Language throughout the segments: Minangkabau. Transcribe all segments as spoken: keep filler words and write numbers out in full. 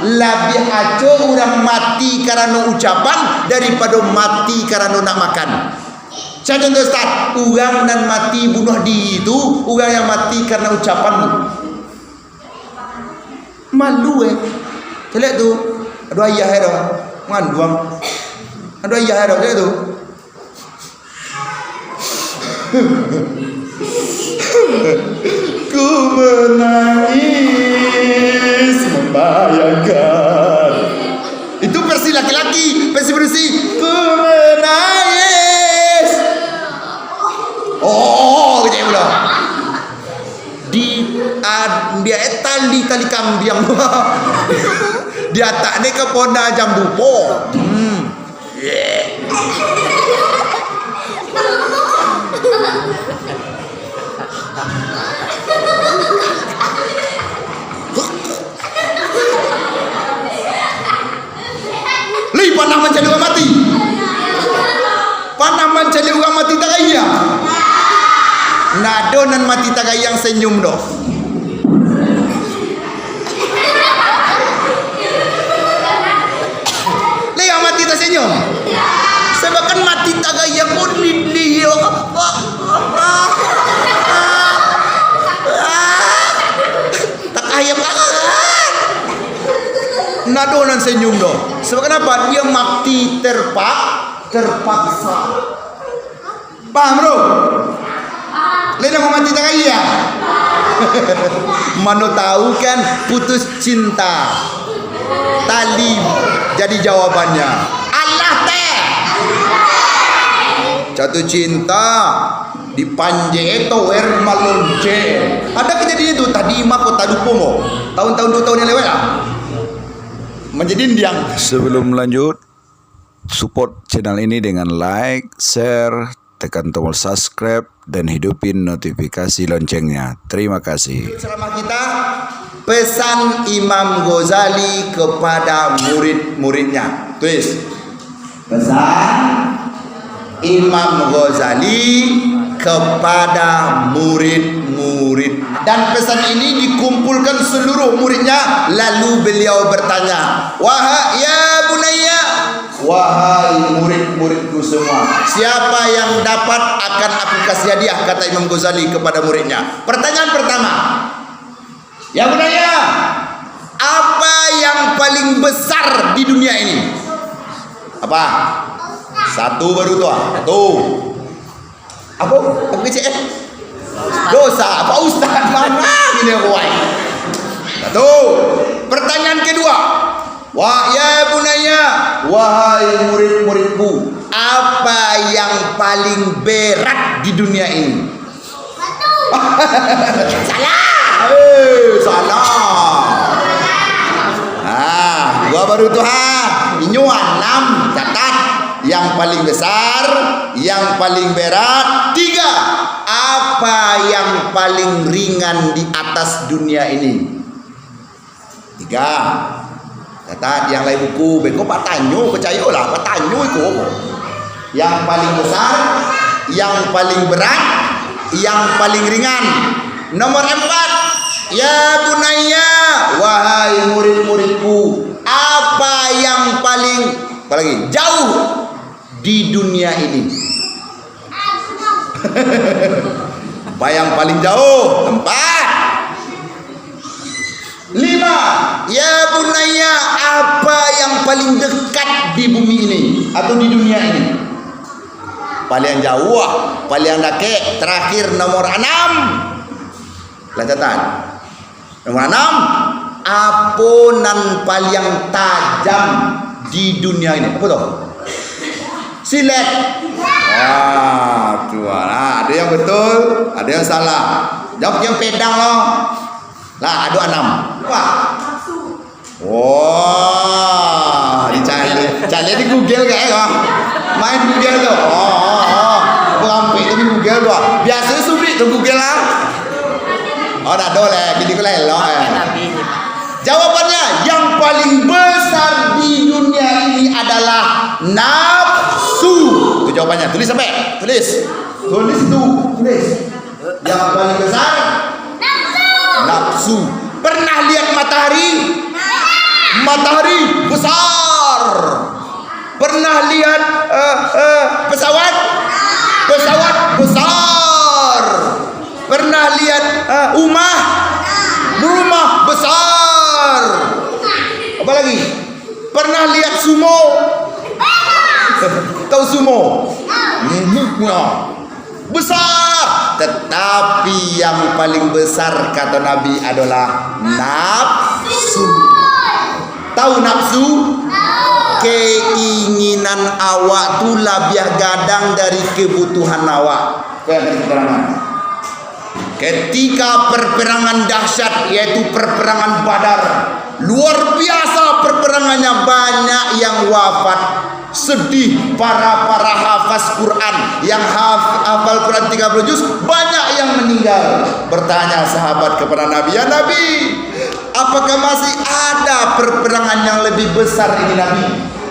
Labiah acok urang mati karano ucapan daripado mati karano nak makan. Saya contoh, Ustaz, urang nan mati bunuh diri tu, urang yang mati karano ucapan tu. Malu, eh. Caliak tu. Ado ayah, eh, dah. Manganduang. Ado ayah, eh, dah. Caliak tu. Ku menangis membayangkan. Itu versi laki-laki, versi berisi. Ku menangis. Oh, gitu pulo. Di, ah, di tali, tali kambiang. Di atak ni ke pona jambu po. Hmm. Lai panah mancaliak urang mati? Panah mancaliak urang mati tagayia? Nado nan mati tagayia senyum doh. Lai urang mati tasenyum? Sebabkan mati tagayia ko di, di, takayia banget. Nado nan senyum doh. Sebab kenapa? Dia mati terpak-, terpaksa. Paham, bro? Lai namo mati tagayia? Mano tahu kan, putus cinta. Tali jadi jawabannya. Alah teh. Jatuh cinta, dipanjek tower malonce. Ada kejadian itu tadi mah kota dupo mo. Tahun-tahun dua tahun yang lewat lah. Menjadi indiang. Sebelum lanjut, support channel ini dengan like, share, tekan tombol subscribe, dan hidupin notifikasi loncengnya. Terima kasih. Ceramah kita, pesan Imam Ghazali kepada murid-muridnya. Tulis. Pesan Imam Ghazali kepada murid-murid. Dan pesan ini dikumpulkan seluruh muridnya, lalu beliau bertanya, "Wahai, ya bunayya, wahai murid-muridku semua, siapa yang dapat akan aku kasih hadiah," kata Imam Ghazali kepada muridnya. Pertanyaan pertama, "Ya bunayya, apa yang paling besar di dunia ini?" Apa? Satu baru tu, ah. Satu. Apa? Apa kecil, eh? Dosa. Apa ustaz? Mana ini, wai? Satu. Pertanyaan kedua. "Wa ya bunayya, wahai murid-muridku, apa yang paling berat di dunia ini?" Salah. Eh, salah. Ah, dua baru tu, ha. Inyo anam, catat. Yang paling besar, yang paling berat, tiga. Apa yang paling ringan di atas dunia ini? Tiga. Catat, yang lain buku, beko patanyo, percayolah, patanyo iko. Yang paling besar, yang paling berat, yang paling ringan. Nomor empat, ya bunayya, wahai murid-muridku, apa yang paling, apa lagi? Jauh di dunia ini. Apa yang paling jauh? Tempat. Lima. Ya bunayya, apa yang paling dekat di bumi ini atau di dunia ini? Paling jauh, paling dakek, terakhir nomor enam. Lah catat. Nomor enam, apo nan paliang tajam di dunia ini? Apo tu? Silek. Ah, tu lah. Ada yang betul, ada yang salah. Jawab yang pedang lo. Lah, ada enam. Wah. Wah, dicari. Cari di Google kan, eh, wah. Main Google tu. Oh, oh, oh. Berampik tu di Google tu, ah. Biasa sulit tu Google, ah. Oh, dah ada lah. Bini ku lah elok, eh. Jawabannya, yang paling besar di dunia ini adalah nafsu. Itu jawabannya. Tulis sampai. Tulis. Tulis tu. Tulis. Yang paling besar? Nafsu. Pernah lihat matahari? Matahari besar. Pernah lihat, eh, eh, pesawat? Pesawat besar. Pernah lihat, eh, rumah? Rumah besar. Apa lagi? Pernah lihat sumo? Tahu sumo? Besar. Tetapi yang paling besar, kata Nabi, adalah nafsu. Tahu nafsu? Keinginan awak tu labiah gadang dari kebutuhan awak. Kau yang tadi keterangan. Ketika perperangan dahsyat, yaitu perperangan Badar, luar biasa perperangannya, banyak yang wafat. Sedih, para-para hafaz Quran yang haf-, hafal Quran tiga puluh juz, banyak yang meninggal. Bertanya sahabat kepada Nabi, "Ya Nabi, apakah masih ada perperangan yang lebih besar ini, Nabi?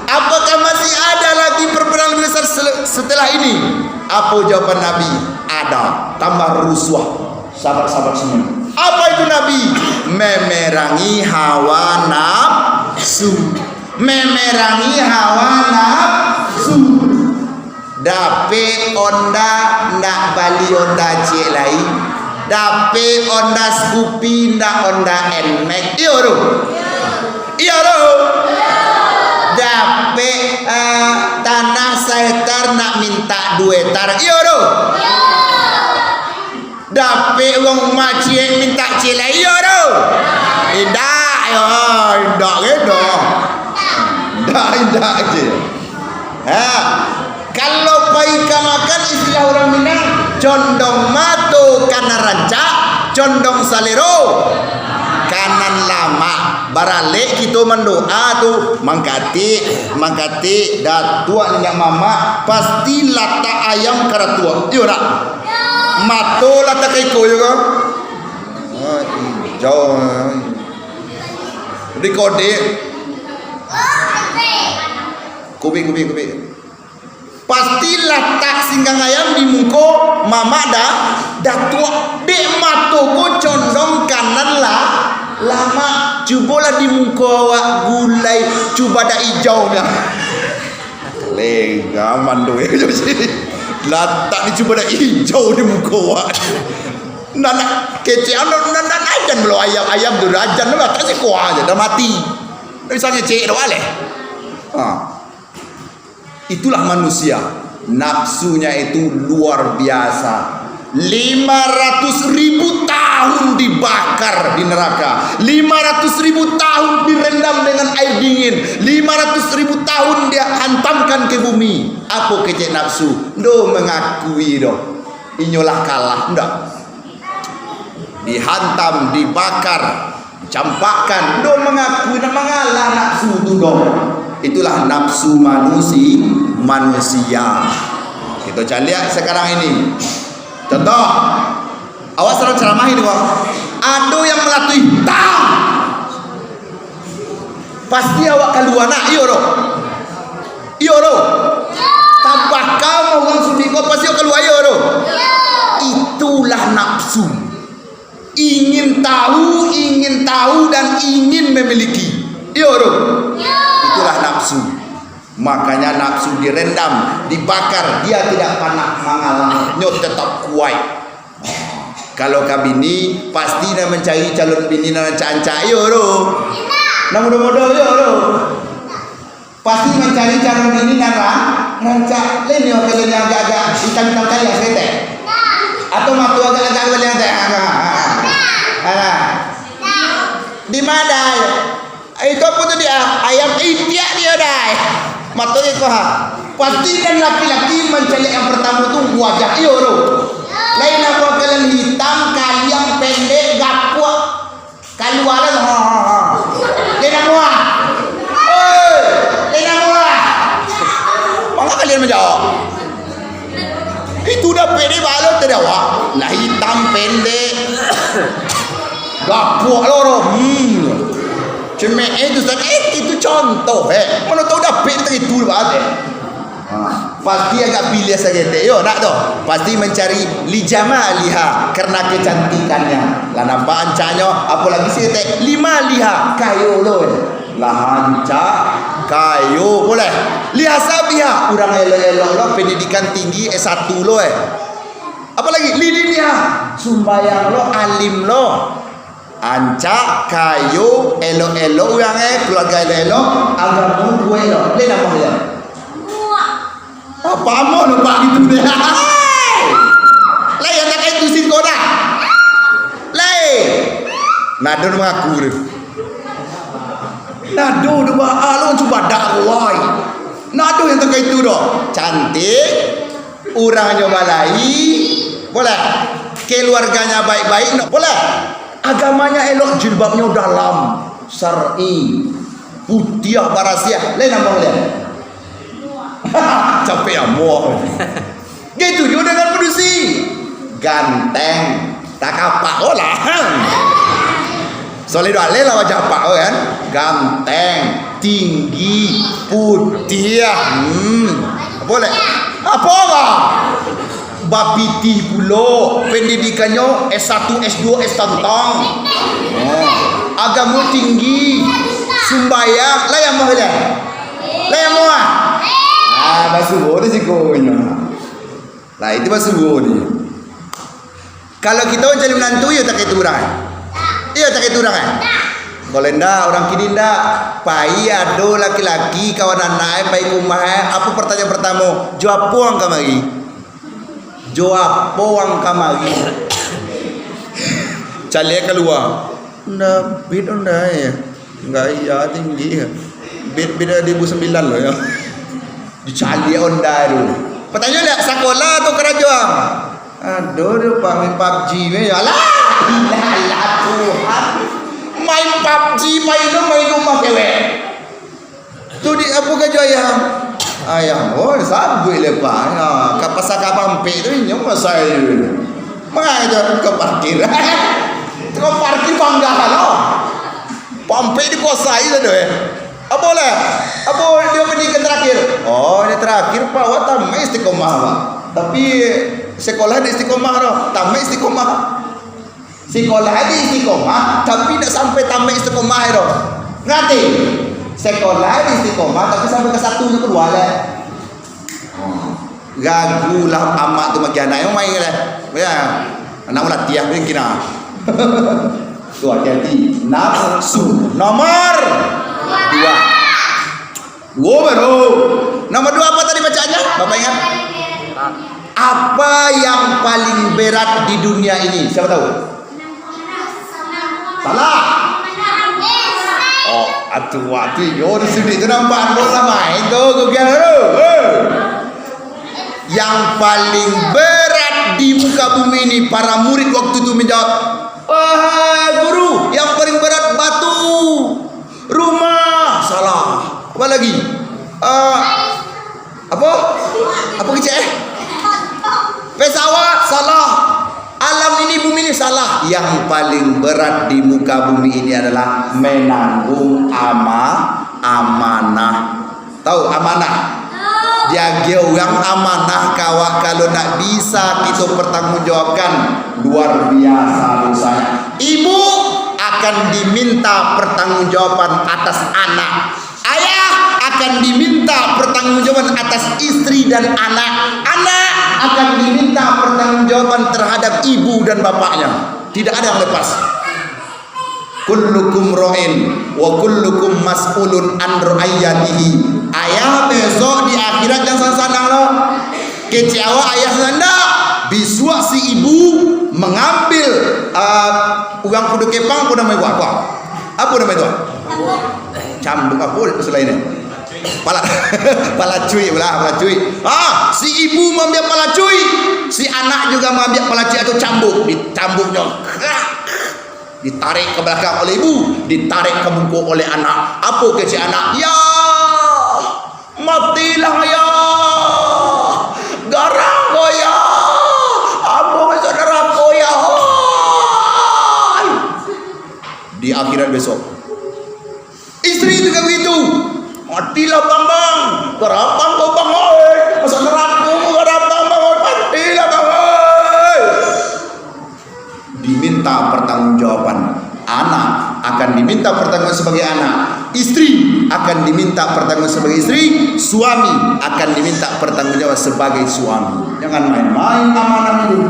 Apakah masih ada lagi perperangan lebih besar sel-, setelah ini?" Apa jawaban Nabi? "Ada." Tambah rusuah sahabat-sahabat semua. Apa itu, Nabi? Memerangi hawa nafsu. Memerangi hawa nafsu. Dapek onda, ndak bali onda ciek lai. Dapek onda Scoopy, ndak onda Nmax. Iyo tu. Iyo tu. Dapek, eh, tanah sahektar, ndak mintak duo hektar. Iyo tu. Dapek urang rumah ciek mintak ciek lai, iyo tu. Indak, yo, indak gitu. Indak, indak je. Ha. Kalau pai ka makan, istilah urang Minang, condong mato kanan rancak, condong salero kanan lamak. Baralek kito mandoa tu, mangkatik, mangkatik, datuak niniak mamak, pasti latak ayam ka datuak. Iyo ndak? Mato latak ka iko, iyo ko? Ah, ijau. Dikodik. Kubik, kubik, kubik. Pasti latak singgang ayam di muko mamak da-, datuak. Dek mato ko condong kanan lah, lamak. Cubolah di muko awak gulai, cubadak ijau nyo. Lengah mando, yo, yo, si. Latak ni cubadak ijau di muko awak. Nan, nan kecek, nan, nan, nan ajan balo ayam, ayam tu ajan tu latak siko aja, dah mati. Ndak bisa ngecek doh, aleh. Ha. Itulah manusia. Nafsunya itu luar biasa. Lima ratus ribu tahun dibakar di neraka. Lima ratus ribu tahun direndam dengan air dingin. Lima ratus ribu tahun dia hantamkan ke bumi. Apo kecek nafsu? Ndo mengakui doh. Inyolah kalah. Ndak. Dihantam, dibakar, dicampakkan. Ndo mangakui, nak mangalah nafsu tu doh. Itulah nafsu manusi-, manusia. Kito caliak sakarang ini. Contoh, awak sadang caramah ini, wah. Ado yang malatuih, tang! Pasti awak kalua nak, iyo doh? Iyo doh? Tabaka mah urang sudik ko, pasti awak kalua, iyo doh? Itulah nafsu. Ingin tahu, ingin tahu, dan ingin memiliki. Iyo doh? Itulah nafsu. Makanya nafsu direndam, dibakar, dia tidak pernah mangalah, nyo tetap kuaik. Kalau ka bini, pasti nan mancari calon bini nan rancak-rancak, iyo doh. Nan mudo-mudo, iyo doh. Pasti mancari calon bini nan ra-, rancak. Lain nyo kalau nan agak-agak itam-itam kali, saketek. Atau mato agak-agak baliang teh. Ha, ha, ha. Ha. Di mana? Itu apo tu dia? Ayam itiak dia, dai. Mato iko, ha. Pasti nan laki-laki mancaliak yang partamo tu wajah iyo tu. Lain apo kalian hitam, kaliang pendek, gapuak. Kalualah, ha, ha, ha. Lain apo, ha? Oi, lain apo, ha? Manga kalian manjawab? Itu dapek dek balo tadi awak. Lah hitam, pendek. Gapuak lo, lo. Hmm. Cemek, eh, itu, Ustaz. Eh, itu contoh, eh. Mano tahu dapek tu itu, Ustaz, eh. Ha, pasti agak pilih saketek. Yo, nak tu. Pasti mancari li jamaliha, karena kecantikannya. Lah nampak ancahnyo, apolagi saketek li maliha, kayo lo, eh. Lah rancak, kayo, boleh. Lihat sabiha, urang elok-elok lo, pendidikan tinggi, S satu lo, eh. Apalagi, lidin ya, sumbayang lo, alim lo. Rancak, kayo, elok-elok urang, eh, keluarga elok-elok, agamo kuaik lo. Lai nambah lai? Apa amo nampak gitu deh? Lai, yang takah itu siko dah. Lai. Nado mangaku tu. Nado tu ba-, ah, lo cubadak, wai. Nado yang takah itu doh. Cantik, urangnyo balai, boleh. Keluarganya baik-baik, no, boleh. Agamanya elok, jilbabnyo dalam, syar'i, putiah barasiah. Lai nambah lai? Capek amuah. Gitu juga dengan padusi. Ganteng, takapak ko lah. Soleh doh aleh lah wajah apak ko kan. Ganteng, tinggi, putiah. Hmm. Boleh. Apa lah? Bapitih pulo, pendidikannyo S satu, S dua, S tantang. Oh. Agamo tinggi, sumbayang, lah yang mah lah. Lai amuah? Ah, basuo di sikonyo. Lah, itu basuo ni. Kalau kito mancari minantu, iyo takah itu urang, eh? Iyo takah itu urang, eh? Kalau indak, urang kini indak. Pai ado laki-laki kawan anak, eh, pai ka rumah, eh. Apo pertanyaan pertamo? Jo apo ang kamari? Jo apo ang kamari? Caliak kalua. Ndak, bit onda, eh. Gaya tinggi. Bit, bit duo ribu sambilan lo, yo. Dicaliak onda tu. Patanyo lah, sakolah atau karajo? Ado tu, Pak, main PUBG, main. Alah, alah, alah, Tuhan. Main PUBG, main tu, main rumah cewek. Tu di, apo karajo ayah? Ayah, oh, sabuik le, Pak. Ha, ka pasar Kapampek tu, inyo masai. Mangaja ka parkir. Ka parkir bangga lo. Pampek dikuasai sajo, eh. Apo lah? Apo dio pendidikan terakhir? Oh, ini terakhir, Pak, awak tamat istiqomah, Pak. Tapi sekolah di istiqomah tu, tamat istiqomah. Sekolah di istiqomah, tapi dak sampai tamat istiqomah tu. Ngerti? Sekolah di istiqomah, tapi sampai ke satu tu keluar lah. Gagu lah amak tu bagi anak yang main lah. Ya. Anak latihan mungkin ah. Tu hati-hati. Nafsu. Nomor dua. Dua baru. Nomor dua apa tadi bacaannya? Bapak ingat? Apa yang paling berat di dunia ini? Siapa tahu? Salah. Oh, atu, atu, yo, di sini tu nampak ando lah main tu, Google tu. Eh. Yang paling berat di muka bumi ini, para murid waktu itu menjawab, "Wahai guru, yang paling berat batu, rumah." Salah. Apa lagi? Eh, Apa? Apa kecek, eh? Pesawat, salah. Alam ini, bumi ini, salah. Yang paling berat di muka bumi ini adalah menanggung ama-, amanah. Tahu amanah? Diagiah urang amanah ka awak, kalau ndak bisa kito pertanggungjawabkan, luar biasa dosanya. Ibu akan diminta pertanggungjawaban atas anak. Ayah akan diminta pertanggungjawaban atas istri dan anak. Anak akan diminta pertanggungjawaban terhadap ibu dan bapaknya. Tidak ada yang lepas. Kullukum ra'in wa kullukum mas'ulun an ra'iyatihi. Ayah besok di akhirat jangan sanang-sanang lo. Kecek awak ayah sanang ndak? Bisuak si ibu mengambil, ah, urang Kudo Kepang, apo namo itu? Apo? Apo namo itu? Cambuk apo itu selain ni? Pala-, palacuik lah, palacuik. Ah, si ibu mengambil palacuik, si anak juga mengambil palacuik atau cambuk, dicambuknyo. Ditarik ke belakang oleh ibu, ditarik ke muko oleh anak. Apo kecek anak? Ya, matilah ya. Garang ko ya. Ambo masuk nerako ya. Hai. Di akhirat besok. Istri juga begitu. Matilah bang, bang. Garang ko bang, oi. Masuk nerako, garang bang, oi. Matilah bang, oi. Diminta pertanggungjawaban. Anak akan diminta pertanggungjawaban sebagai anak. Istri akan diminta pertanggung sebagai istri, suami akan diminta pertanggung jawab sebagai suami. Jangan main-main amanah itu.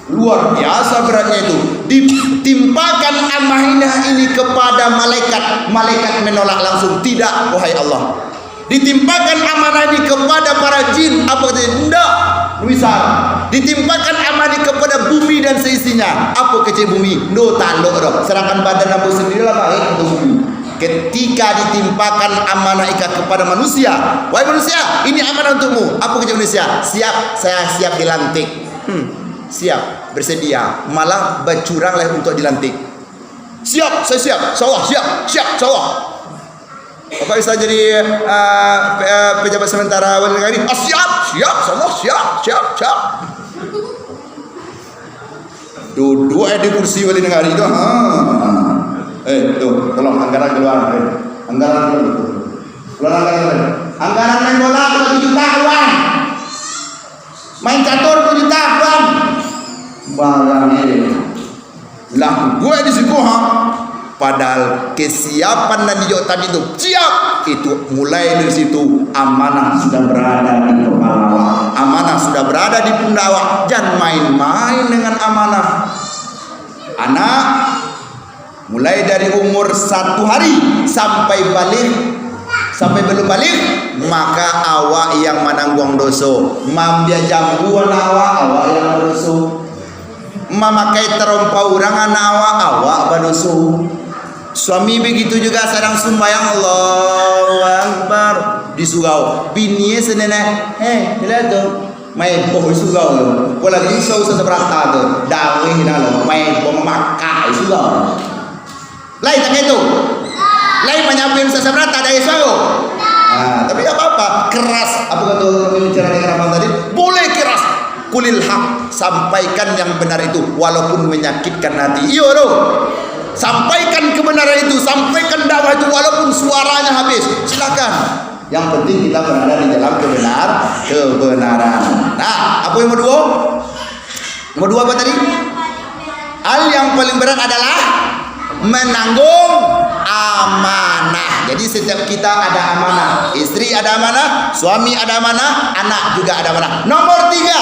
Luar biasa beratnya itu. Ditimpakan amanah ini kepada malaikat, malaikat menolak langsung, "Tidak, wahai Allah." Ditimpakan amanah ini kepada para jin, apa kata, "Ndak, bisa." Ditimpakan amanah ini kepada bumi dan seisinya, apa kecek bumi, "Ndak, talok doh." Sedangkan badan ambo sendiri lah baik untuk bumi. Ketika ditimpakan amanah ika kepada manusia, "Wahai manusia, ini amanah untukmu." Apa kecek manusia? "Siap, saya siap dilantik." Hmm, siap, bersedia. Malah bacurang lah untuk dilantik. "Siap, saya siap. Insyaallah, siap. Siap, insyaallah." Bapak bisa jadi, eh, pe-, eh, pejabat sementara wali negari? "Ah, siap, siap, insyaallah, siap, siap, siap." Duduk aja di kursi wali negari tu. Ha. Eh, tu, tolong anggaran keluar. Eh, anggaran keluar. Keluar anggaran keluar. Anggaran main bola kalau tujuh juta keluar. Main catur tujuh juta keluar. Barang ini. Lah, gue di situ, ha. Padahal kesiapan nan dijawab tadi tu siap. Itu mulai dari situ, amanah sudah berada di kepala awak. Amanah sudah berada di pundak awak. Jangan main-main dengan amanah. Anak, mulai dari umur satu hari sampai baligh, sampai belum baligh, maka awak yang manangguang doso. Maambiak jambu anak awak, awak yang badoso. Mamakai tarompau urang anak awak, awak badoso. Suami begitu juga, sadang sumbayang, Allahu Akbar, di surau. Bini seneneh, "Hei, bila tu?" Main boh di surau tu. Apolagi surau Sasabata tu. Darih nah lo, main boh mamakak di surau. Lai tak itu? Lai manyapin Sasabata dari suaro? Nah, tapi tak apa-apa. Keras. Apa kata orang bicara dengan abang tadi? Boleh keras. Kulil hak. Sampaikan yang benar itu, walaupun menyakitkan hati. Iyo tu. Sampaikan kebenaran itu, sampaikan dakwah itu, walaupun suaranya habis. Silakan. Yang penting kita berada di dalam kebenar-, kebenaran. Nah, apa yang nomor dua? Nomor dua apa tadi? Hal yang paling berat adalah menanggung amanah. Jadi, setiap kita ada amanah. Istri ada amanah, suami ada amanah, anak juga ada amanah. Nomor tiga,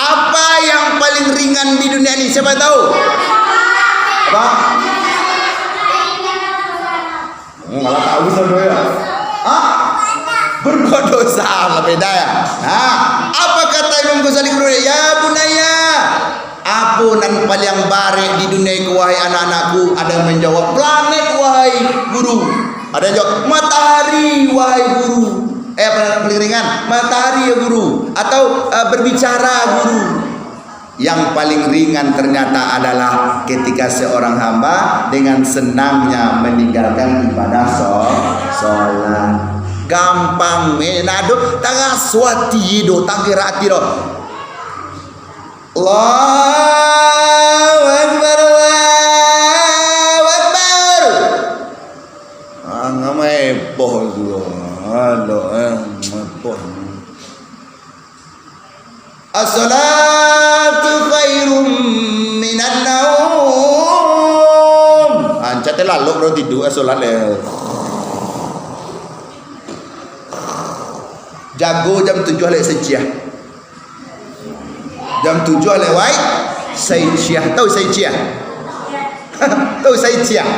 apa yang paling ringan di dunia ini? Siapa yang tahu? Apa? Hmm, malah tahu sampai ya. Hah? Berbuat dosa, lah beda ya. Nah, apa kata Imam Ghazali guru? "Ya bunaya, apa nan paliang barek di dunia ko, wahai anak-anakku?" Ada yang menjawab, "Planet, wahai guru." Ada yang jawab, "Matahari, wahai guru." Eh, apa yang paling ringan? Matahari ya guru. Atau, eh, berbicara guru. Yang paling ringan ternyata adalah ketika seorang hamba dengan senangnya meninggalkan ibadah so-, sholat. Gampang, men, aduh, taraso ati do, tagerak ati do. Allahu Akbar, Allahu Akbar. Ah, ngamai boh tu. Aduh, eh, boh. "As-salatu khairum minan naum." Ancak teh lalok ro tidur, eh, solat leh. Jago jam tujuah lek sajiah. Jam tujuah lewat sajiah. Tahu sajiah? Tahu sajiah?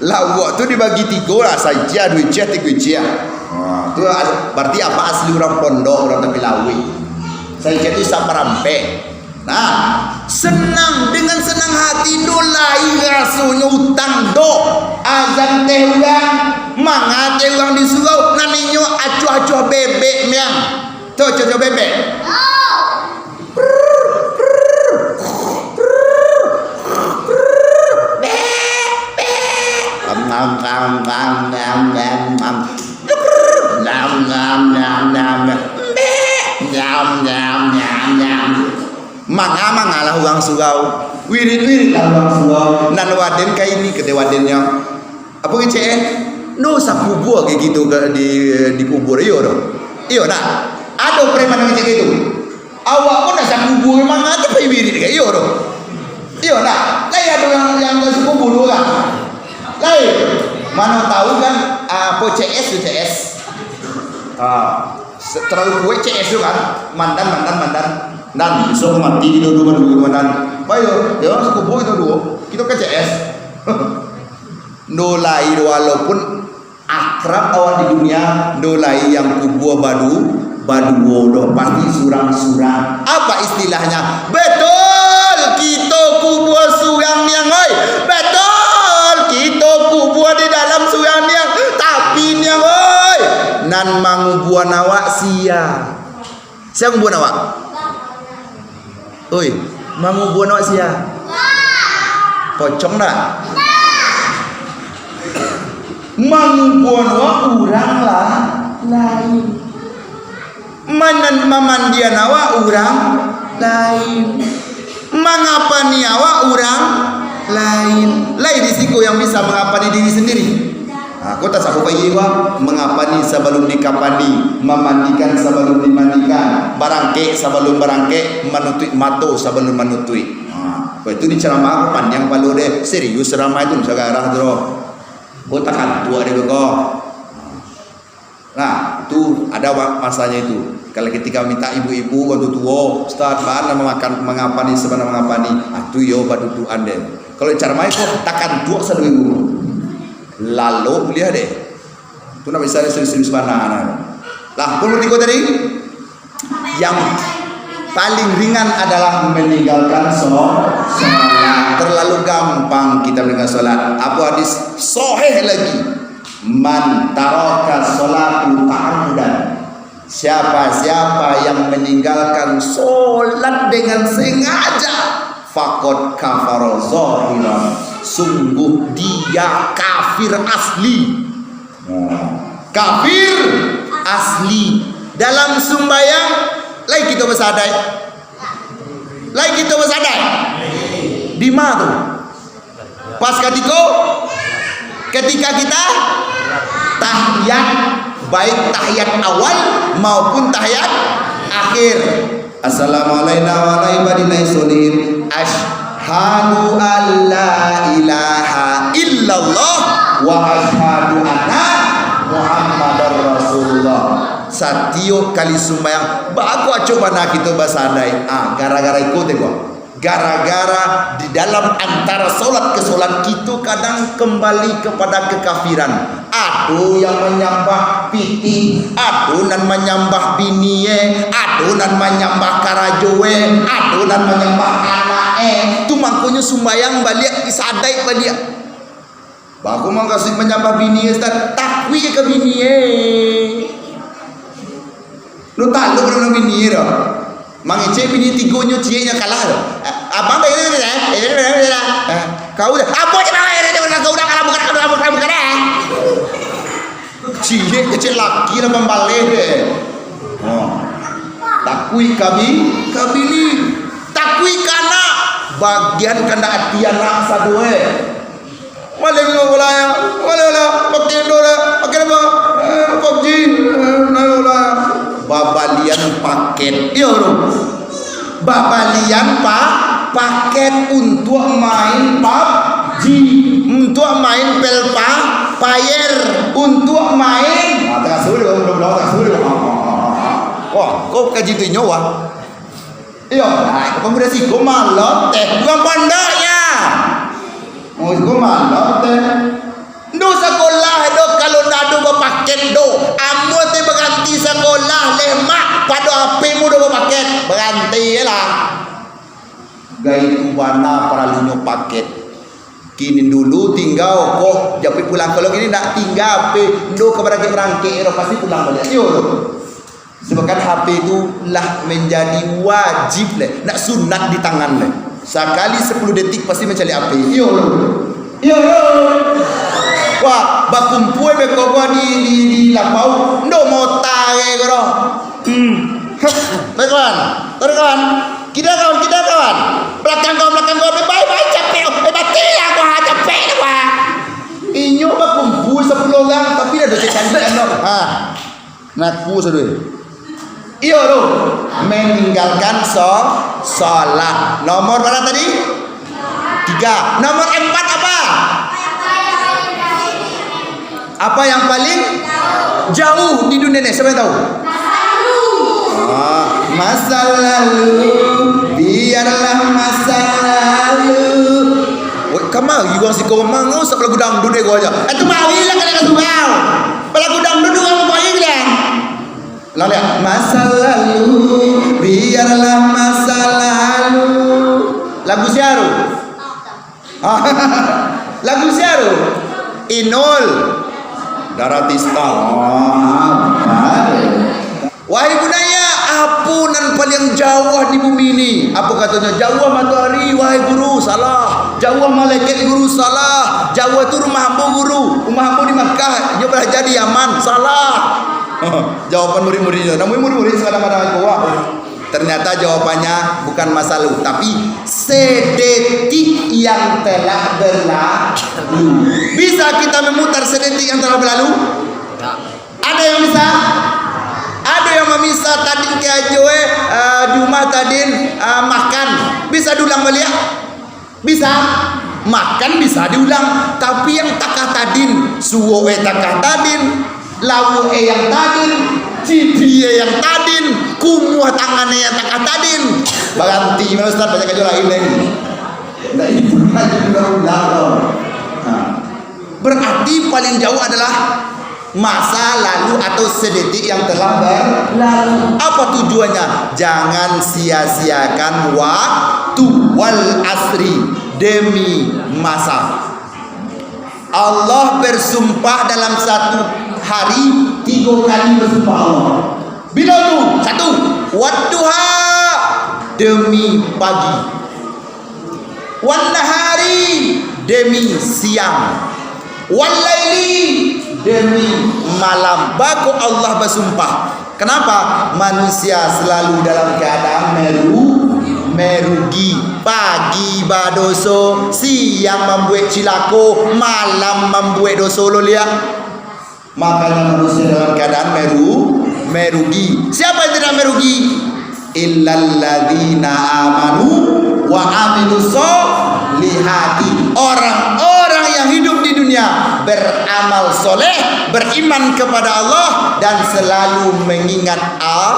Lauak tu dibagi tigo lah, sajiah, duo jiah, tigo jiah. Ha, tu as-, berarti apa asli urang pondok, urang Tapi Lauik. Sajiah tu saparampek. Nah, senang, dengan senang hati, ndo lai rasonyo utang doh. Azan teh urang, manga teh urang di surau, nan inyo acuah-acuah bebek miang. Tu acuah-acuah bebek. Am, am, am, am, am, am, am. Nyam, nyam, nyam, nyam, nyam. Nyam, nyam, nyam, nyam. Manga, mangalah urang surau. Wirid, wirid lah urang surau. Nan waden ka ini, kata wadennyo. Apa kecek, eh? No sakubua ka kito ka di, dikubur, iyo doh? Iyo nak? Ado preman nan kecek itu? Awak pun nak sakubua, manga tu pai wirid ka, iyo doh? Iyo nak? Lai ado yang, yang sakubua dua urang? Lai, mano tahu kan, ah, apo C S tu, C S. Ah, se-, terlalu kuat C S tu kan. Mandan, mandan, mandan. Dan, besok mati di dulu, dulu, mandan. Baik, yo, yo, sekubu itu dulu. Kita ke C S. Ndo lai, walaupun akrab awak di dunia, ndo lai yang kubua badu-, baduo doh, pasti surang-surang. Apa istilahnyo? Betul, kito kubua surang niang, oi. Betul, kito kubua di dalam surang niang. Tapi niang, oi, nan mangubuan awak sia? Sia ngubuan awak? Oi, mangubuan awak sia? Pocong dak? Mangubuan awak urang lah lain. Manan-, mamandian awak urang lain. Mangapani awak urang lain. Lai di siko yang bisa mangapani diri sandiri. Ha, ko tasawuf aye wa, mangapani sabalum dikapani, mamandikan sabalum dimandikan, barangkek sabalum barangkek, manutuik mato sabalum manutuik. Ha, ko itu dicaramah ko panjang palo deh, serius caramah itu, sagarah tu doh. Ko takantuak deh ko. Nah, tu ada wa-, masanya itu. Kalau ketika minta ibu-ibu, orang tuo, "Ustaz, bana mamakan, mangapani, sabana mangapani?" Ah, tu yo badudukan deh. Kalau caramah ko takantuak sado ibu. Lalu kuliah deh. Tu nak bisa serius-serius bana, nah. Lah, pun bertiga tadi. Yang paling ringan adalah meninggalkan so-, sholat. Terlalu gampang kita meninggalkan sholat. Apa hadis sahih lagi? "Man taraka sholatu ta'ammudan." Siapa-siapa yang meninggalkan sholat dengan sengaja, faqad kafara zahiran. Sungguh dia kafir asli. Nah, kafir asli. Dalam sumbayang, lai kito basadaik? Lai kito basadaik? Di ma tu? Pas katiko, ketika kita tahiyat, baik tahiyat awal maupun tahiyat akhir. Assalamu alaina wa ala ibadillahis sholihin. Asyhadu an la ilaha illallah wa asyhadu anna Muhammadar Rasulullah. Satiok kali sumbayang, baku acok bana kito basadaik. Ah, gara-gara iko teh, ko. Gara-gara di dalam antara solat ke solat, kito kadang kembali kepada kekafiran. Ado yang manyambah pitih, ado nan manyambah binie, ado nan manyambah karajoe, ado nan manyambah anake. Tu mangkonyo sumbayang baliak, disadaik baliak. Baku mangkasuik manyambah binie, Ustaz. Takuik ka binie. Lu talu pado binie doh. Mangecek binie tigo nyo cieknyo kalah doh. Abang dah ini, eh? Eh, kau dah. Apa je bang? Eh, kau dah kalah, bukan, bukan, bukan, bukan, eh? Ciek kecek laki lah pambaleh deh. Oh. Takuik ka bi-, ka bini. Takuik ka anak. Bagian kandak ati anak sado, eh. Maleh minum bola ya, maleh lah, pakai Indo lah, pakai apa? Eh, pabji, eh, main bola. Babalian paket, iyo tu. Babalian pa-, paket untuak main pabji, untuak main pel pa-, payer, untuak main. Ah, tangah suruh, belum, belum, tangah suruh. Ah, ah, ah, ah. Wah, kau kaji tu inyo, wah. Iyo, nah, pemuda siko maloteh, bukan pondoknyo. Oh, siko maloteh. Ndu sakolah do, kalau ndak ado bapaket do. Ambo teh baganti sakolah, leh mak, pado H P-mu do bapaket. Baganti lah. Gai tu bana paralunyo paket. Kini dulu tingga kok, japuik pulang. Kalau kini ndak tingga H P, ndu ka barangkek-barangkek, pasti pulang baliak. Iyo tu. Sebabkan H P tu lah manjadi wajib leh, ndak sunat di tangan leh. Sakali sapuluah detik pasti mancaliak H P. Iyo lo. Iyo lo. Wah, bakumpua beko gua di, di, di lapau. Ndo mota ge ko doh. Hmm. Tarik kawan. Tarik kawan. Kida kawan, kida kawan. Belakang kawan, belakang kawan. Bye, bye, capek. Eh, mati lah gua, capek lah gua. Inyo bakumpua sapuluah urang, tapi dah dosa cantik kan doh. Ha. Ngaku sadoi. Iyo tu, maninggalkan so-, salat. Nomor bara tadi? Tiga. Nomor empat apa? Apa yang paling jauh di dunia ni? Siapa yang tahu? Ah, masa lalu, biarlah masa lalu. Woi, kama urang siko mangau sa lagu dangdut deh gua aja. Itu marilah kalian ka surau. Lagu dangdut tu urang koi bilang. Lah lihat, masa lalu, biarlah masa lalu. Lagu sia tu? Lagu sia tu? Inul Daratista. Wahai bunaya, apo nan paliang jauah di bumi ni? Apo katonyo? Jauah matoari, wahai guru. Salah. Jauah malaikat, guru. Salah. Jauah tu rumah ambo, guru. Rumah ambo di Makkah, inyo balaja di Yaman. Salah. Jawaban murid-muridnyo. Namun murid-murid sakadang-kadang kuah. Ternyata jawabannya bukan masa lalu, tapi sedetik yang telah berlalu. Bisa kita memutar sedetik yang telah berlalu? Ada yang bisa? Ada yang mamisa tadin ka ajo, eh, eh, di rumah tadin, eh, makan. Bisa diulang baliak? Bisa. Makan bisa diulang, tapi yang takah tadin, suok e takah tadin, lauak e yang tadin, cipi e yang tadin, kumuah tangan e yang takah tadin. Baranti mah, Ustaz, banyak ajo lain lai. Ndak itu ajo diulang-ulang. Nah. Berarti paling jauh adalah masa lalu atau sedetik yang telah berlalu. Apa tujuannya? Jangan sia-siakan waktu. Wal asri, demi masa. Allah bersumpah dalam satu hari tiga kali bersumpah Allah. Bila tu? Satu, wadduha, demi pagi. Wan nahari, demi siang. Wal laili, demi malam. Bako Allah basumpah. Kenapa? Manusia selalu dalam keadaan meru-, merugi. Pagi badoso, siang mambuek cilako, malam mambuek doso lo liak. Makanya manusia dalam keadaan meru-, merugi. Siapa yang tidak merugi? Illalladzina amanu wa amilus solihati. Orang-orang yang hidup di dunia beramal soleh, beriman kepada Allah, dan selalu mengingat A-,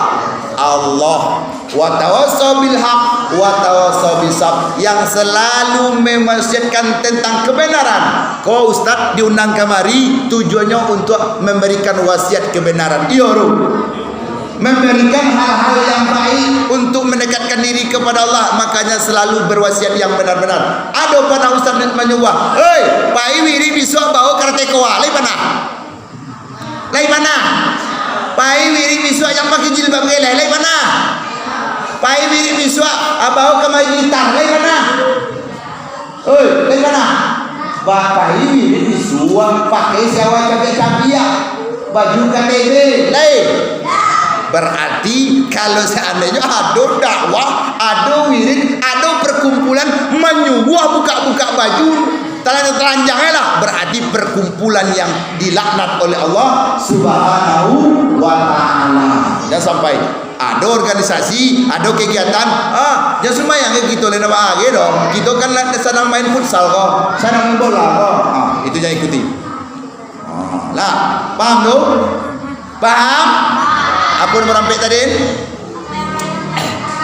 Allah. Wa tawasau bil haq, wa tawasau bis sabr, yang selalu mewasiatkan tentang kebenaran. Ko ustaz diundang kamari, tujuannyo untuak memberikan wasiat kebenaran. Iyo, Ru. Memberikan hal-hal yang baik untuk mendekatkan diri kepada Allah, makanya selalu berwasiat yang benar-benar. Ado panah ustaz manyuruah, "Hei, pai wirid bisuak bao karate koa, lai panah?" Lai panah? Pai wirid bisuak jan pakai jilbab geleh, lai panah? Pai wirid bisuak, ah, bao kamari gitar, lai panah? Oi, lai panah? Ba-, pai wirid bisuak pakai siawai cabiak-cabiak, baju K T B, lai? Berarti, kalau seandainyo ado dakwah, ado wirid, ado perkumpulan manyuruah bukak-bukak baju, Talanjang-talanjang e lah, berarti perkumpulan yang dilaknat oleh Allah Subhanahu wa Ta'ala. Jan sampai ado organisasi, ado kegiatan, ah, jan sumbayang e kito lai ndak bahagia doh. Kito kan lah sanang main futsal ko, sanang main bola ko. Ah, itu jan ikuti. Ah, lah, paham tu? Paham? Apo nan marampek tadi?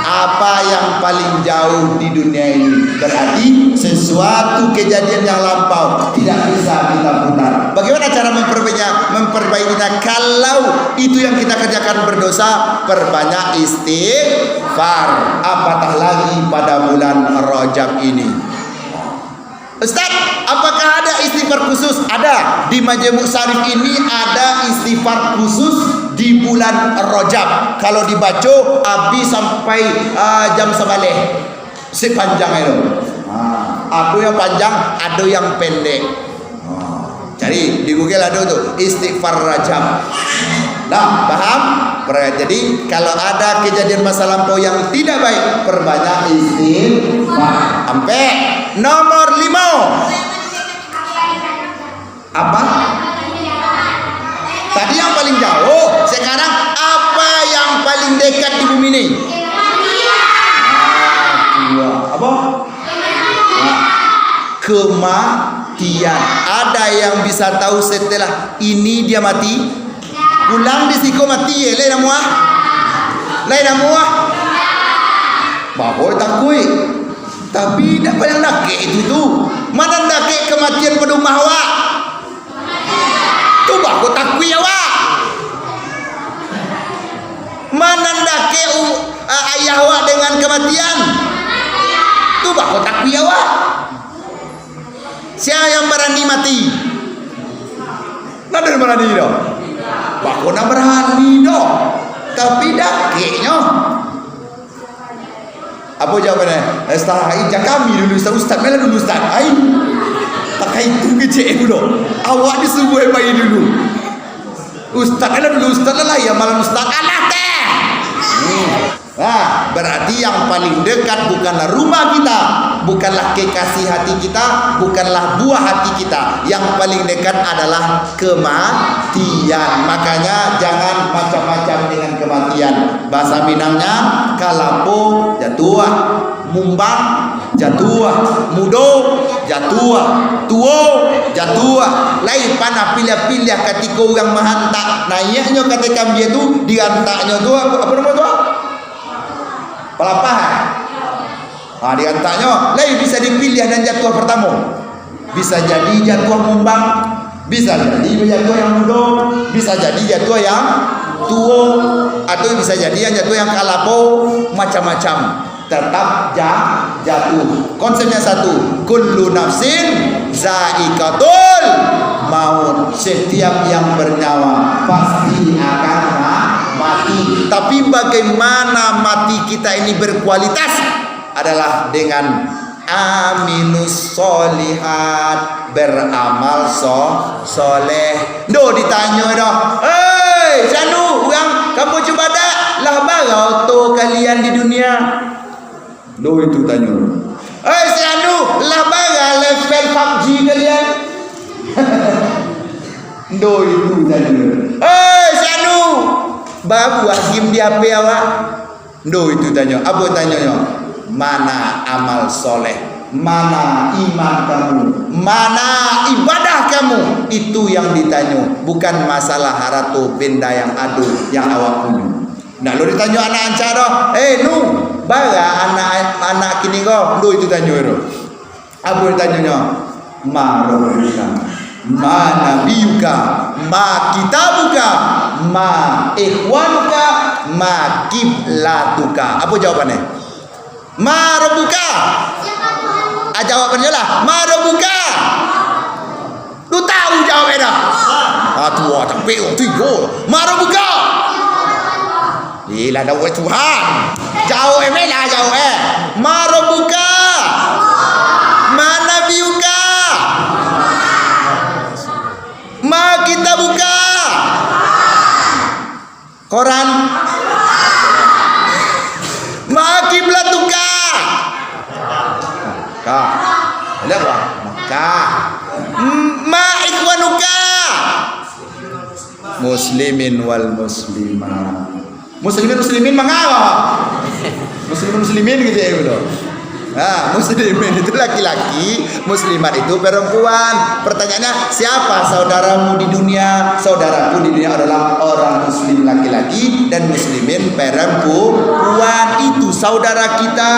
Apa yang paling jauh di dunia ini? Berarti sesuatu kejadian yang lampau tidak bisa kita putar. Bagaimana cara memperbanyak, memperbaikinya? Kalau itu yang kita kerjakan berdosa, perbanyak istighfar. Apatah lagi pada bulan Rajab ini. Ustaz, apakah ada istighfar khusus? Ada. Di Majemuk Sarif ini ada istighfar khusus di bulan Rajab. Kalau dibaco, abih sampai, ah, jam sabaleh. Sepanjang itu. Ah, ado yang panjang, ado yang pendek. Ah, cari di Google ado tu, istighfar Rajab. Nah, paham? Pra-, jadi, kalau ada kejadian masa lampau yang tidak baik, perbanyak istighfar. Ampek. Nomor lima. Apa? Tadi yang paling jauh, sekarang apa yang paling dekat di bumi ni? Ah, dua. Apa? Nah, kema-, Tian, ada yang bisa tahu setelah ini dia mati? Pulang di siko mati ye, lai namuah? Lai namuah? Bapo takuik. Tapi dak payah dakek itu tu. Mana dakek kematian pado umah awak? Tu bapo takuik awak. Mana dakek u-, a-, ayah awak dengan kematian? Tu bapo takuik awak. Sia yang barani mati? Ndak ado nan barani doh. Bako ndak barani doh. Tapi dakeknyo. Apo jawabannyo? Ustaz, ai, jan kami dulu, Ustaz. Ustaz, malah dulu, Ustaz. Ai. Pakai itu kecek pulo. Awak disuruah pai dulu. Ustaz, malah dulu, Ustaz. Lah, ya malam Ustaz. Alah, teh. Hmm. Nah, berarti yang paling dekat bukanlah rumah kita, bukanlah kekasih hati kita, bukanlah buah hati kita. Yang paling dekat adalah kematian. Makanya jangan macam-macam dengan kematian. Bahasa Minangnya, kalapo jatuah, mumbang jatuah, mudo jatuah, tuo jatuah. Lai panah piliah-piliah katiko urang mahantak. Naiaknyo ka ateh kambia tu, diantaknyo tu, apo, apo namo tu? Palapah, eh? Ha, diantaknyo, lai bisa dipiliah nan jatuah partamo. Bisa jadi jatuah mumbang, bisa jadi jatuah yang mudo, bisa jadi jatuah yang tuo, atau bisa jadi yang jatuah yang kalapo, macam-macam. Tetap ja-, jatuh. Konsepnya satu, kullu nafsin zaikatul maut. Setiap yang bernyawa pasti akan ma-, mati. Tapi bagaimana mati kita ini berkualitas? Adalah dengan aminus solihat, beramal so-, soleh. Ndo ditanyo doh, "Hei, si anu, urang kampuang Cubadak, lah bara oto kalian di dunia?" Ndo itu tanyo. "Hei, si anu, lah bara level pabji kalian?" Ndo itu tanyo. "Hei, si anu, bara buah game di H P awak?" Ndo itu tanyo. Apo tanyonyo? Mana amal soleh? Mana iman kamu? Mana ibadah kamu? Itu yang ditanyo. Bukan masalah harato benda yang ado, yang awak punyo. Ndak lo ditanyo anak anca doh. "Eh, Nu, bara anak, anak kini ko?" Ndo itu tanyo tu. Apo tanyonyo? "Ma rabbuka, ma nabiyuka, ma kitabuka, ma ikhwanuka, ma kiblatuka." Apo jawabannyo? "Ma rabbuka." Ah, jawabannyo lah, "Ma rabbuka." Tu tahu jawabnyo dah. Ah, tu ah, capek waktu iyo. "Ma rabbuka." Ilah, jawab Tuhan. Jawab eh, lah, jawab eh. "Ma rabbuka. Ma nabiyuka. Ma kitabuka. Koran. Ma kiblatuka." Ka. Lihat, wah. Maka. "Ma ikhwanuka." Muslimin wal muslimat. Muslimin, muslimin manga? Muslimin, muslimin gitu ya, gitu. Nah, muslimin itu laki-laki, muslimat itu perempuan. Pertanyaannya, siapa saudaramu di dunia? Saudaraku di dunia adalah orang muslim laki-laki dan muslimin perempuan. Itu saudara kita.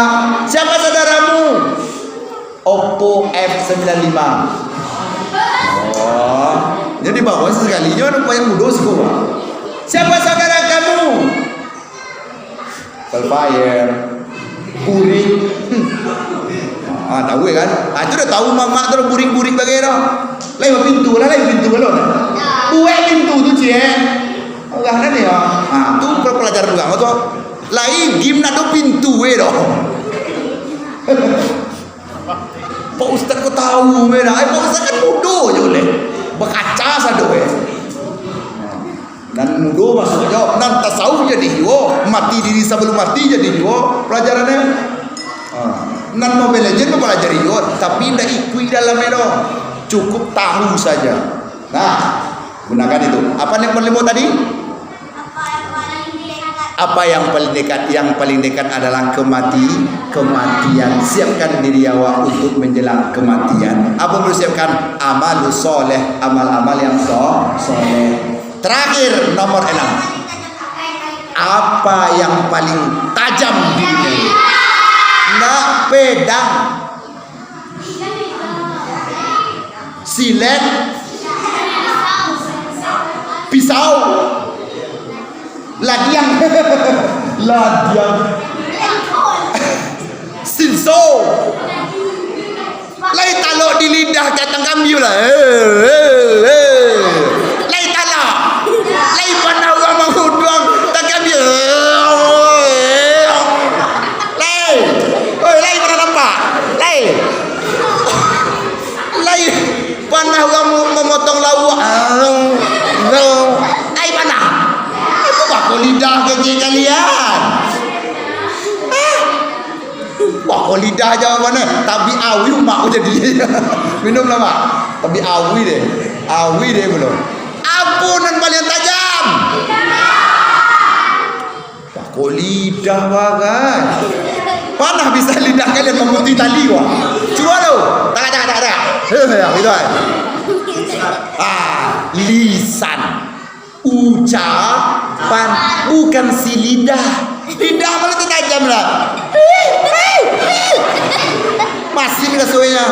Siapa saudaramu? Oppo F sembilan lima. Oh, jadi bawa sakalinyo anu yang mudo siko. Siapa saudara kamu? Velfire, burik. Ah, tahu ya kan? Ah, itu dah tahu mamak tu burik-burik bagai tu. Lai pintu lah, lai pintu balon. Buek pintu tu, ciek. Orang nan ya. Ah, tu pelajaran urang tu. Lai game nak do pintu we doh. Pak Ustaz ko tahu, men. Ai, Pak Ustaz kan mudo je uleh. Bakaca sado, eh. Nan mudo masuaknyo, nan tasawuf jadi juo, mati diri sabalum mati jadi juo pelajarannyo. Ha. Nan Mobile Legend mapalajari juo, tapi indak ikuik dalamnyo doh. Cukup tahu saja. Nah, gunakan itu. Apa yang nomor limo tadi? Apa yang paling diingat Apa yang paling dekat? Yang paling dekat adalah kemati-, kematian. Siapkan diri awak untuk menjelang kematian. Apa perlu siapkan? Amal soleh, amal-amal yang so-, soleh. Terakhir, nomor enam. Apa yang paling tajam di dunia ini? Nak pedang, silet, pisau, ladiang, ladiang, sinso. Lai talok di lidah ka tangkambiu lah. Eh, eh, eh. Lai talok. Lai panah urang manguduang tangkambiu. Eh, eh. Lai. Oi, lai panah nampak. Lai. Lai panah urang mo-, momotong lauak. Ah, no. Lai panah. Itu bako lidah kecil kalian. Ah. Wah, kok lidah jawabannya, tapi awi umak ku jadi. Minumlah, Mak. Tapi awi deh. Awi deh belum. Apo nan paling tajam? Wah, kok lidah bagai. Panah bisa lidah kalian mamutuih tali, wah. Cuba lo. Tak, tak, tak, tak. Heh, ya, gitu, eh. Ah, lisan. Ucapan, bukan si lidah. Lidah malah tajam lah. Masih rasuahnya.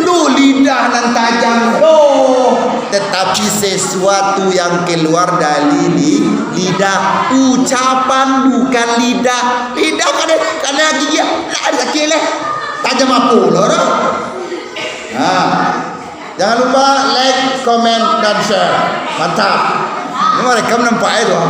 Lu lidah nan tajam, doh. Tetapi sesuatu yang keluar dari li-, lidah. Ucapan bukan lidah. Lidah kada, kada gigi. Ada sakit leh. Tajam apa lah, orang? Ha. Jangan lupa like, comment, dan share. Mantap. Ini mereka nampak itu.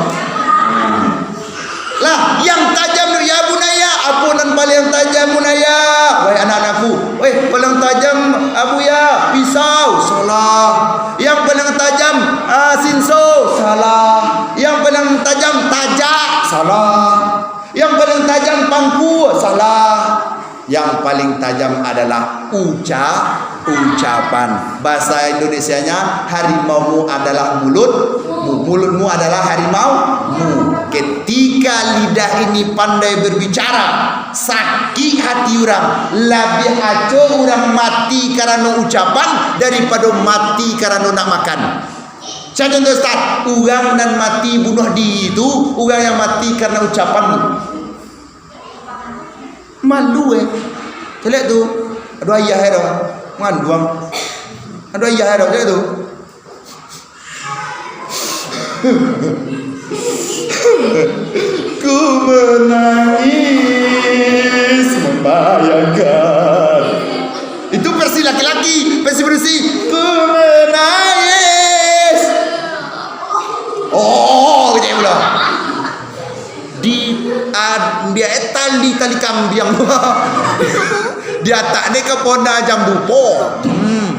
Lah, yang tajam tu, ya bunaya, apo nan paling tajam bunaya? Wahai anak-anakku, weh, paling tajam apo ya? Pisau, salah. Yang paling tajam, ah, sinso, salah. Yang paling tajam tajak, salah. Yang paling tajam pangku, salah. Yang paling tajam adalah uca-, ucapan. Bahasa Indonesianya, harimaumu adalah mulutmu. Mulutmu adalah harimaumu. Ketika lidah ini pandai berbicara, sakik hati urang, labiah acok urang mati karano ucapan daripado mati karano nak makan. Saya contoh, Ustaz, urang nan mati bunuh diri tu, urang yang mati karano ucapan tu. Malu, eh. Caliak tu. Ado ayah, eh, dah. Manganduang. Ado ayah, eh, dah. Caliak tu. Ku menangis membayangkan. Itu versi laki-laki, versi berisi. Ku menangis. Oh, kecek pulo. Di, ah, di tali, tali kambiang. Di atak ni ka pona jambu po. Hmm.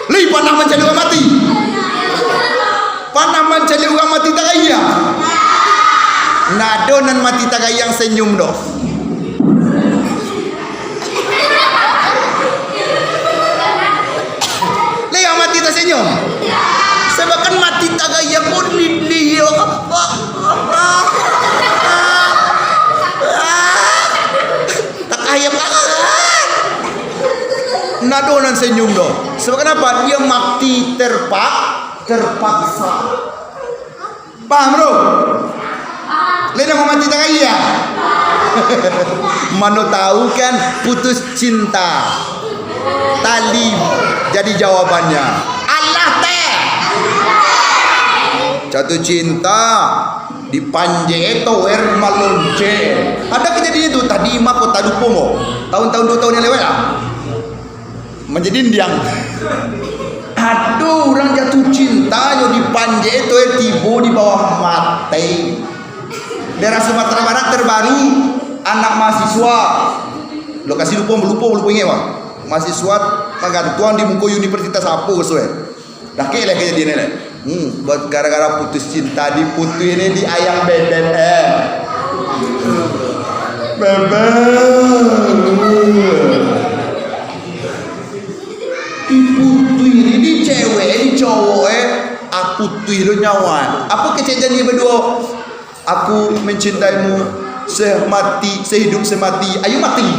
Lai panah mancaliak urang mati? Panah mancaliak urang mati tagayang? Ndak ado nan mati tagayang senyum doh. Lai urang mati tasenyum? Sabab kan mati tagayang pun li-, li-, Takayam. Ndak ado nan senyum doh. Sebab kenapa? Dia mati terpak-, terpaksa. Paham, bro? Lai dah mau mati tagayang? Mano tahu kan putus cinta. Tali jadi jawabannya. Alah teh. Jatuh cinta. Dipanjek tower malonce. Ada kejadian itu tadi mah Kota Dupung, oh. Tahun-tahun dua tahun yang lewat lah. Manjadi indiang. Aduh, urang jatuh cinta jo dipanjek tower tibo di bawah mate. Daerah Sumatera Barat terbaru, anak mahasiswa. Lokasi lupo, lupo, lupo ingat, wah. Mahasiswa magantuang di muko universitas apo, suwe. Dakek lah kejadian ni lah. Hmm, buat gara-gara putus cinta, diputuih ni di ayam bebek, eh. Diputuih ni, di cewek, di cowok, eh. Ah, putuih lo nyawa. Apo kecek janji baduo? Aku mencintaimu semati, sehidup semati. Ayo mati.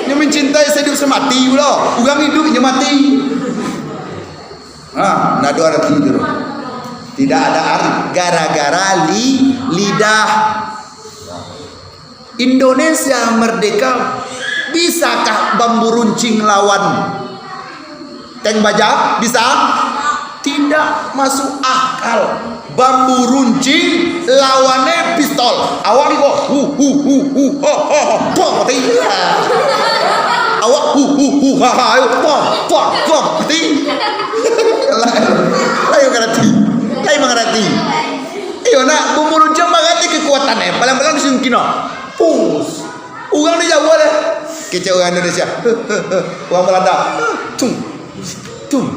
Nyo mencintai sehidup semati pulo. Urang hidup nyo mati. Nah, ndak ado arti tu. Tidak ada arti. Gara-gara li-, lidah. Indonesia merdeka, bisakah bambu runcing lawan tank baja? Bisa? Tidak masuk akal. Bambu runcing lawannyo pistol. Awak ni kok, hu, hu, hu, hu, ho, ho, ho, pom, mati. Awak hu, hu, hu, ha, ha, ayo, pom, pom, pom, mati. Lai mangarati. Lai mangarati. Iyo, nak, bambu runcing mangarati kekuatannyo. Palang-palang disungkin, no. Pus. Urang di Jawa deh. Kecek urang Indonesia. Urang Balanda. Tung. Tung.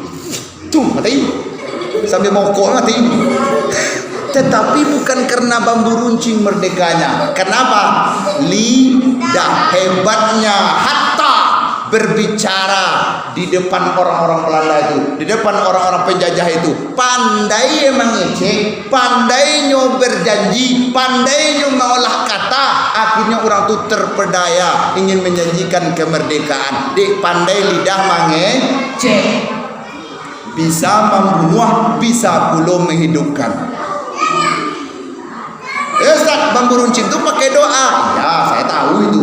Tung. Mati. Sambil mokok mati. Tetapi bukan karena bambu runcing merdekanya. Kenapa? Lidah hebatnya. Hatta berbicara di depan orang-orang Balanda itu, di depan orang-orang penjajah itu. Pandai mangecek, pandainyo berjanji, pandainyo maolah kata, akhirnyo urang tu terpedaya ingin menjanjikan kemerdekaan. Dek pandai lidah mangecek, bisa mambunuah, bisa pulo menghidupkan. Eh, Ustaz, bambu runcing tu pakai doa. Ya, saya tahu itu.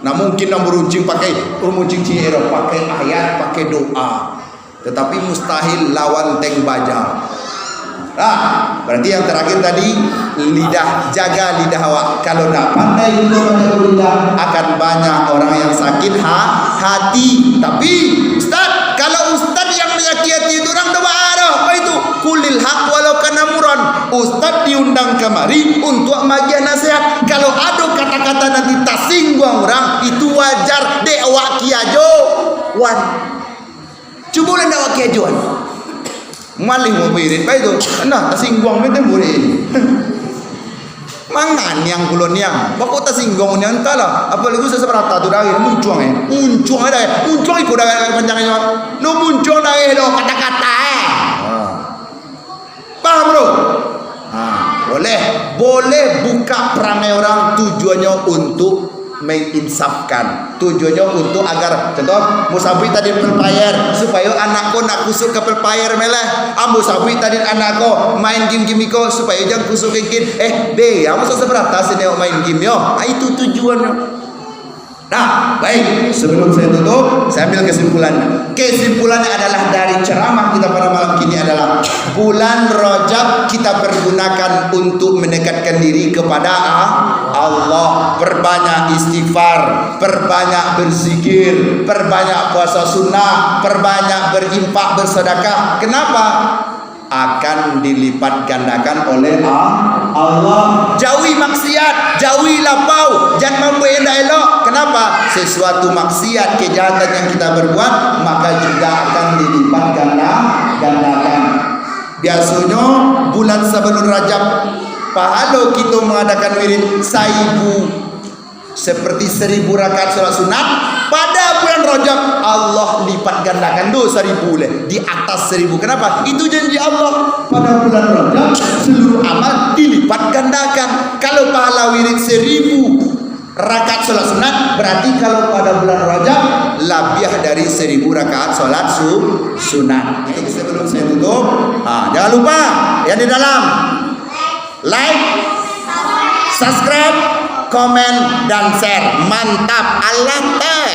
Nah, mungkin bambu runcing pakai, bambu runcing ciek, pakai ayat, pakai doa. Tetapi mustahil lawan tank baja. Nah, berarti yang terakhir tadi, lidah, jaga lidah awak. Kalau ndak pandai kita menjaga lidah, akan banyak orang yang sakit ha-, hati. Tapi, Ustaz, kalau ustaz yang menyakiti hati itu orang tu baa doh? Apa itu? Kulil haq walau kana murran. Ustaz diundang kamari untuk magiah nasihat. Kalau ado kata-kata nanti tasingguang urang, itu wajar, dek awak kiajo. Wan. Cubo lah ndak awak kiajoan. Malih mau pirit bae tu. Nah, tasingguang bae tu murid. Manganiang pulo niang. Bako tasingguang niang, entahlah. Apalagi usah sabarata tu dareh, muncuang, eh. Muncuang dareh. Muncuang iko dareh, dareh panjang nyo. No muncuang dareh doh, kata-kata, eh. Ha. Paham, bro? Ha, boleh. Boleh buka perangai orang, tujuannyo untuk menginsafkan. Tujuannyo untuk agar, contoh, ambo sabuik tadi Free Fire, supayo anak ko ndak kusuk ka Free Fire meh lah. Ambo sabuik tadi anak ko main game-game iko, supayo jan kusuk ka game. Eh, be, ambo sa-, sabarata sini main game yo. Ah, itu tujuannyo. Nah, baik, sebelum saya tutup, saya ambil kesimpulan. Kesimpulannya adalah dari ceramah kita pada malam kini adalah bulan Rajab kita pergunakan untuk mendekatkan diri kepada A-, Allah. Perbanyak istighfar, perbanyak berzikir, perbanyak puasa sunnah, perbanyak berinfak, bersedekah. Kenapa? Akan dilipat gandakan oleh A-, Allah. Jauhi maksiat, jauhi lapau, jan mambuek indak elok. Kenapa? Sesuatu maksiat, kejahatan yang kita berbuat, maka juga akan dilipat ganda-, gandakan. Biasonyo bulan sabalun Rajab, pahalo kito mangadakan wirid saribu, seperti seribu rakaat salat sunat. Pada bulan Rajab, Allah lipat gandakan doh saribu leh, di atas seribu. Kenapa? Itu janji Allah. Pada bulan Rajab, seluruh amal dilipat gandakan. Kalau pahala wirid seribu rakaat salat sunat, berarti kalau pada bulan Rajab, labiah dari seribu rakaat salat su-, sunat. Itu sebelum saya tutup. Ha, jangan lupa, yang di dalam, like, subscribe, komen, dan share. Mantap, alah teh.